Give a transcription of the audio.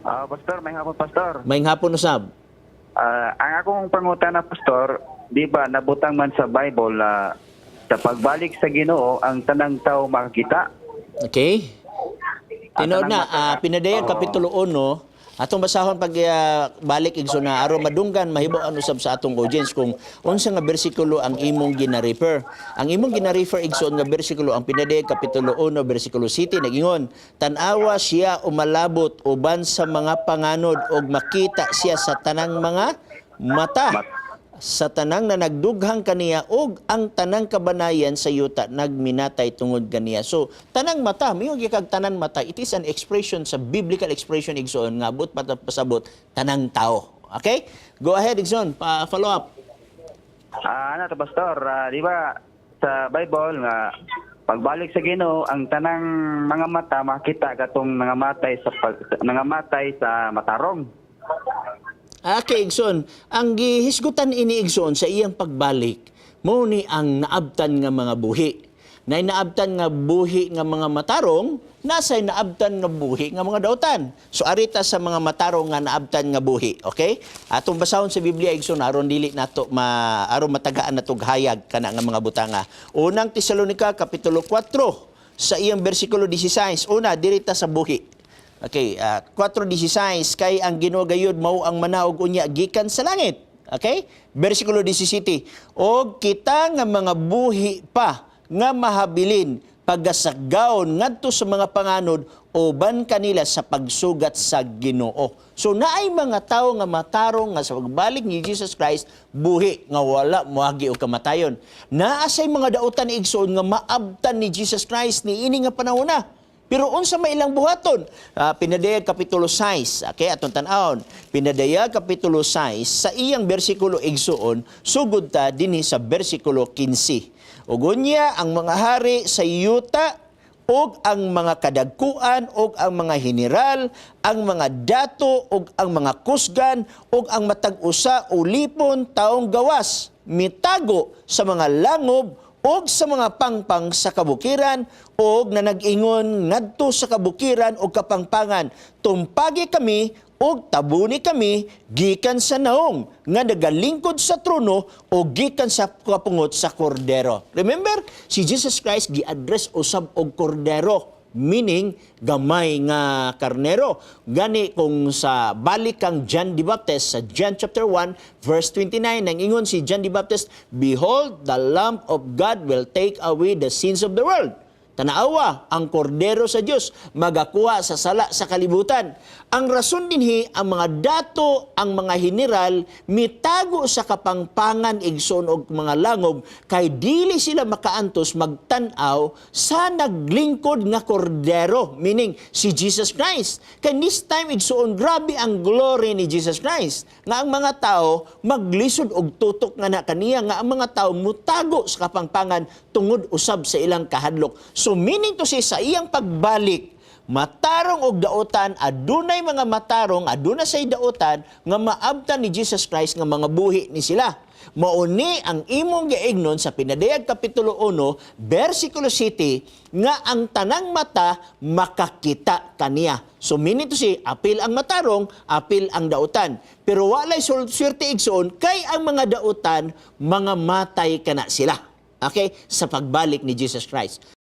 Pastor, maayong hapon, Pastor. Maayong hapon usab. Ang akong pangutana, Pastor, di ba nabutang man sa Bible na sa pagbalik sa Ginoo ang tanang tao makakita? Okay? Tinuod Tanang na, mata. Pinadayag Kapitulo 1, atong basahon pag balik, igsoon, na aron madunggan, mahibaw-an usab sa atong audience kung unsa nga bersikulo ang imong gina-refer. Ang imong gina-refer, igsoon, nga bersikulo ang Pinadayag Kapitulo 1 bersikulo 7, nagingon, "Tan-awa, siya umalabot uban sa mga panganod ug makita siya sa tanang mga mata sa tanang na nagdughang kaniya og ang tanang kabanayan sa yuta nagminatay tungod kaniya." So, tanang mata, mayo kag tanan mata, it is an expression sa biblical expression, igsoon, nga abot pasabot tanang tao. Okay? Go ahead, igsoon, pa follow up. Ano to, Pastor, di ba sa Bible nga pagbalik sa Ginoo ang tanang mga mata makita katong nangamatay sa matarong? Okay, igsoon. Ang gihisgutan ini, igsoon, sa iyang pagbalik, mao ni ang naabtan nga mga buhi. Na naabtan nga buhi nga mga matarong, nasa naabtan nga buhi nga mga dautan. So arita sa mga matarong nga naabtan nga buhi, okay? Atong basahon sa Biblia, igsoon, aron dili nato ma aron matagaan nato hayag kana nga mga butanga. Unang Tesalonika kapitulo 4 sa iyang bersikulo 16. Una, dirita sa buhi. Okay, 4:16, "Kay ang Ginoo gayud mao ang manaog unya gikan sa langit." Okay? Bersikulo 17, "Og kita nga mga buhi pa nga mahabilin pagasagawon ngadto sa mga panganod uban kanila sa pagsugat sa Ginoo." So naay mga tawo nga matarong nga sa pagbalik ni Jesus Christ buhi nga wala moagi og kamatayon. Naa say mga dautan, igsoon, nga maabtan ni Jesus Christ ni ini nga panahon na. Pero unsa may ilang buhaton? Pinadayag Kapitulo 6. Okay, atong tan-awon. Pinadayag Kapitulo 6 sa iyang bersikulo, igsoon, sugod ta dinhi sa bersikulo 15. "Ug unya ang mga hari sa yuta ug ang mga kadagkuan ug ang mga general, ang mga dato ug ang mga kusgan ug ang matag usa, ulipon, taong gawas, mitago sa mga langob ug sa mga pangpang sa kabukiran ug na nag-ingon ngadto sa kabukiran ug kapangpangan, 'Tumpagi kami ug tabuni kami gikan sa naong nga nagalingkod sa trono o gikan sa kapungot sa Kordero.'" Remember, si Jesus Christ gi-address usab og kordero, meaning gamay nga karnero. Gani kung sa balik kang John the Baptist sa John chapter 1 verse 29, nang ingon si John the Baptist, "Behold, the Lamb of God will take away the sins of the world." Tanaawa, ang kordero sa Dios magakuha sa sala sa kalibutan. Ang rason dinhi, ang mga dato, ang mga general mitago sa kapangpangan, igsoon, og mga langob kay dili sila makaantos magtan-aw sa naglingkod nga kordero, meaning si Jesus Christ. Kay this time, igsoon, grabe ang glory ni Jesus Christ. Nga ang mga tao maglisod og tutok nga na kaniya, nga ang mga tao mutago sa kapangpangan tungod usab sa ilang kahadlok. So meaning to say, sa iyang pagbalik, matarong og dautan, adunay mga matarong, aduna say dautan nga maabtan ni Jesus Christ nga mga buhi ni sila. Mauni ang imong giignon sa Pinadayag Kapitulo 1, versikulo 7, nga ang tanang mata makakita kaniya. So meaning to say, apil ang matarong, apil ang dautan. Pero walay swerte, igsoon, kay ang mga dautan, mga matay kana sila. Okay? Sa pagbalik ni Jesus Christ.